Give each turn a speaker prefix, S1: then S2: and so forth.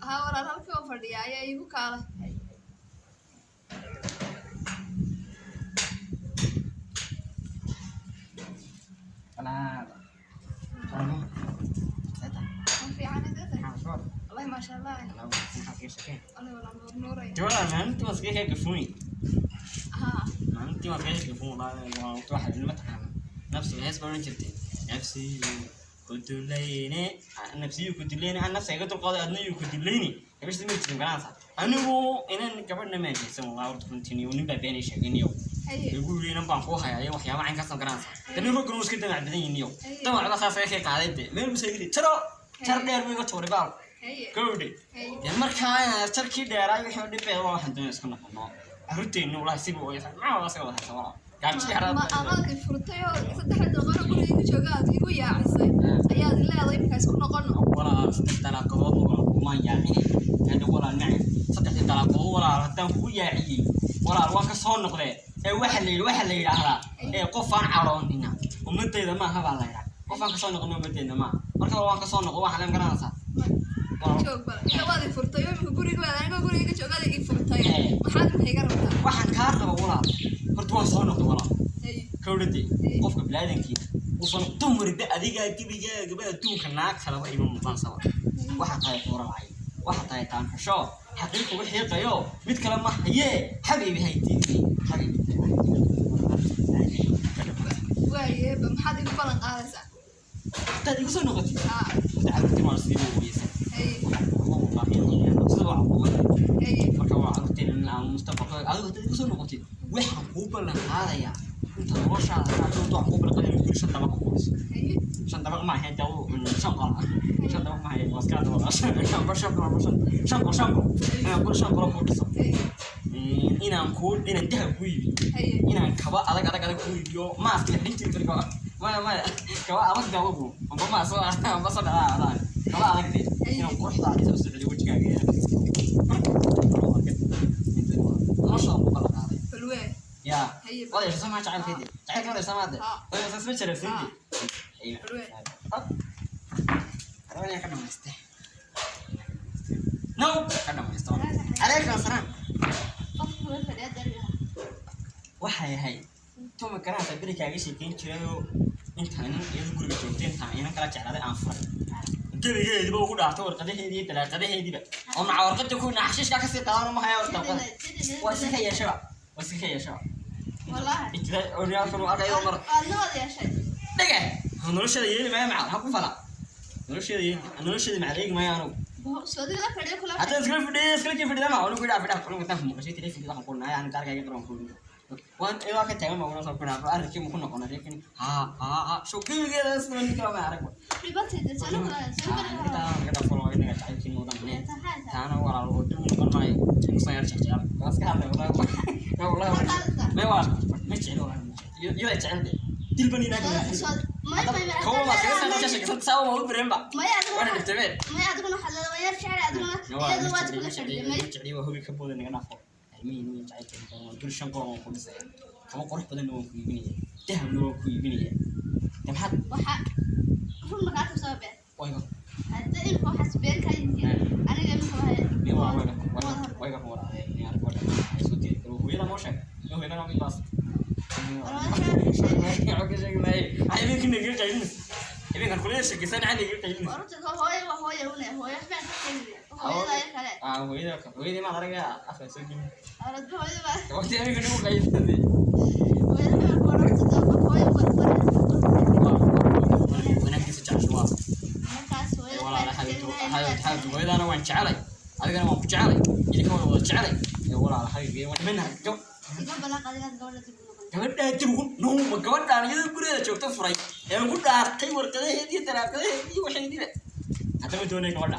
S1: Haa walaal, halkii oo fadhiya ayaa iigu kaalay.
S2: Walaal.
S1: Ma fiican intee tahay? Wallahi maasha Allah. Wallahi walaal nuur nuuraya.
S2: Walaal, maalintii waan iskaga gafuun.
S1: Haa.
S2: Maalintii waan iskaga gafuun, walaal, waa waxa ilma taqaana. Nafsiga hees baan oran jirtay. Nafsiyu ku dulayne, nafsiyu ku dulayne, an nafsiga iga dulqaaday, adna yuu ku dulayne. Gabadhii ma jirin garanaysa. Anigu inan gabadhna ma haysan, walaal, horta runtii nin baa been ii sheegay niyow.
S1: Haye.
S2: Igu yiri inan baan kuu hayaa iyo waxyaabo caynkaas oo garanaysa. Dani raggan wuu iska damac badan yihiin niyow. Damacba saas ay ka qaaday dee. Meel buu iska yiri, tiro jar dheer buu iga tuuray baal.
S1: Haye.
S2: Gabadhi.
S1: Haye.
S2: Dee markaa jarkii dheeraa wixii oo dhibbeeda waa waxaan doonaya iska noqono. Carruurteenna walahi siba oo yaqaan. Maxaa waa wada haysa walaal. Gaajo
S1: Ma
S2: xaraad.
S1: amaad i furtay oo saddexda daqano guriga igu jooga aad igu yaacisay ayaad i leedahay iminka isku noqono.
S2: Walaal, saddex dalaaqadood walaal kumaan yaacin. Hadda walaal macay. Saddexdii dalaaqadood walaal haddaan kugu yaaciyey. Walaal waan ka soo noqdee. Ee waxa la yidhi waxa la yidhaahdaa ee qof aan caroonina ummadeyda maaha baa la yidhaha. Qof aan ka soo noqon ummadeyda maaha. Marka waan ka soo noqo waxaan leen garanaysaa. Walaal
S1: Joog bal. Iyo waad i furtay oo iminka guriga waad anigoo guriga iga jooga aad i furtay. Maxaad iminka iga rabtaa?
S2: Waxaan kaa raba walaal. Horta waan soo noqday walaal.
S1: Haye.
S2: Kowdhade qofka biniaadamkii uusan dumarba adigaa gebigaagaba adduunka naag kalaba ima muuqansaba. Waxaa tahay xuuralcay, waxaa tahay taanxusho xaqiiq ugu xiiqayo mid kale ma hayee. Xabiibi haytiidni xabiibi.
S1: Waaye ba maxaad igu ballan qaadaysaa?
S2: Hadaad igu soo noqotid,
S1: Haa.
S2: horta carruurtiin waa sidii ugu weysan.
S1: Haye.
S2: Sida waa caquuban.
S1: Haye.
S2: Marka waa carruurtiin in aan mustaqbalka adigu hadaad igu soo noqotid waxaan kuu ballan qaadayaa inta noloshaada kaa doonto waxaan kuu ballan qaadaya inuu guri shan dabaq ku dhiso.
S1: Haye.
S2: Shan dabaq ma ahayn, dee shan qol ah. Shan dabaq ma ahayn, waa iska dabaq shan qol, shan qol, shan shan qol, shan qol inaan guri shan qol kuu dhiso.
S1: Haye.
S2: Inaan kuu inaan dahab kuu iibiyo.
S1: Haye.
S2: Inaan kaba adag adag adag kuu iibiyo maaska la xidhin jiray kaliya. Maya maya, kaba adag dee adugu amba maa soo amba soo dhacaa adaan kaba adag dee inaan quruxdaada soo socdo wejigaaga noloshaada ku ballan qaaday.
S1: Bal waay.
S2: Yaa
S1: Haye.
S2: wada yeesho soo maa jacaylkeedii jacaylka wada yeesho maade wada yeesho isma jarabsiintii.
S1: Bal waay.
S2: Ka dhamaystay no ka dhamaysto adeerkan sanaan.
S3: Qofka la fadhiya dariga.
S2: Waxay ahayd tuma garanaysa beri kaaga sheekeyn jirayoo intaan inan iyadu guriga joogtay intaan inan kala jeclaaday aan furay gebigeediba ugu dhaartay warqadaheedii iyo dalaaqadaheediiba oo maca warqada ku naxshiishka kasii qaadano ma haya warqada waa iska ka yeeshaba waa iska ka yeeshaba.
S3: Wallahi.
S2: Inta oryaalkan uu arkayo mar.
S3: Aadna wada yeeshay.
S2: Dhege nolosheeda yeeli maayo maca ha ku fala nolosheeda yeeli nolosheeda maca eegi maayo anugu.
S3: Soo adiga la fadhiya kula.
S2: Haddaan iskala fadhiya iskala jii fadhiya ma anigu idhaa fadhiya anigu intaan maqashay telefonka waxaan ku nahay anigu gaarkayga qaran ku waan ilaa ka taagan baan soo kunaa arrinkii ma ku noqonay laakiin ha ha ha soo gebigeeda isna ninka ma arag.
S3: Dhibatayda soo kala soo kala.
S2: Intaa laga dhafo inaga jacaylkiin wadan taana walaal oo dib u noqon maayo insan yar jecel waa iska hadlay wallahi wallahi ma waa ma jecel walaal iyada jecel de dilban inaga
S3: May may.
S2: kawa ma kaga soo sheekaysan saa ma u bireenba
S3: May adiguna.
S2: waana dhibtay
S3: May adiguna waxaad leedahay yar jecel adiguna iyadu waad kula fadhiya may.
S2: Jecel waa hubi ka booda naga dhaafo ilmihiin iyo jacaylkeena waa guri shan qol waan ku dhisaya kaba qurux badanna waan ku iibinaya dahabna waan ku iibinaya de maxaad.
S3: Waxa run makaa soo been.
S2: Wayga.
S3: Hadda imika waxaas been ka yihiin aniga imika waxay.
S2: Mi waa wayga wayga wayga waraabay ni arko ay soo diiri karo hooyada noo sheeg no hooyada noo mid baas ka sheegi maayo habeenka naga qaylinis habeenkan kula sheekaysan aan naga qaylinis.
S3: Horta hooyo waa hooyo une hooyo waxbaan ka sheegay hooyada ay kale.
S2: Ah, hooyada hooyadii maan aragaya afka soo gelin.
S3: Orodba hooyada baa.
S2: Waqti habeenka nagu qaylinay.
S3: Hooyada baa orodta hooyo waa
S2: Wanaaggiisa jecesho waa.
S3: Markaas hooyada.
S2: Walaal xabiibti xabiibti xabiibti hooyadaana waan jecelay adigana waan ku jecelay idinka waan wada jecelay ee walaal xabiibkay waan dhimanaa gab.
S3: Iga ballan qaad inaad gabadha dib ugu noqon.
S2: Gabadhaa dib ugu no ma gabadhaan iyadoo gurigeeda joogta furay ee ugu dhaartay warqadaheedii iyo dalaaqadaheedii iyo waxeediiba haddama doonay gabadha.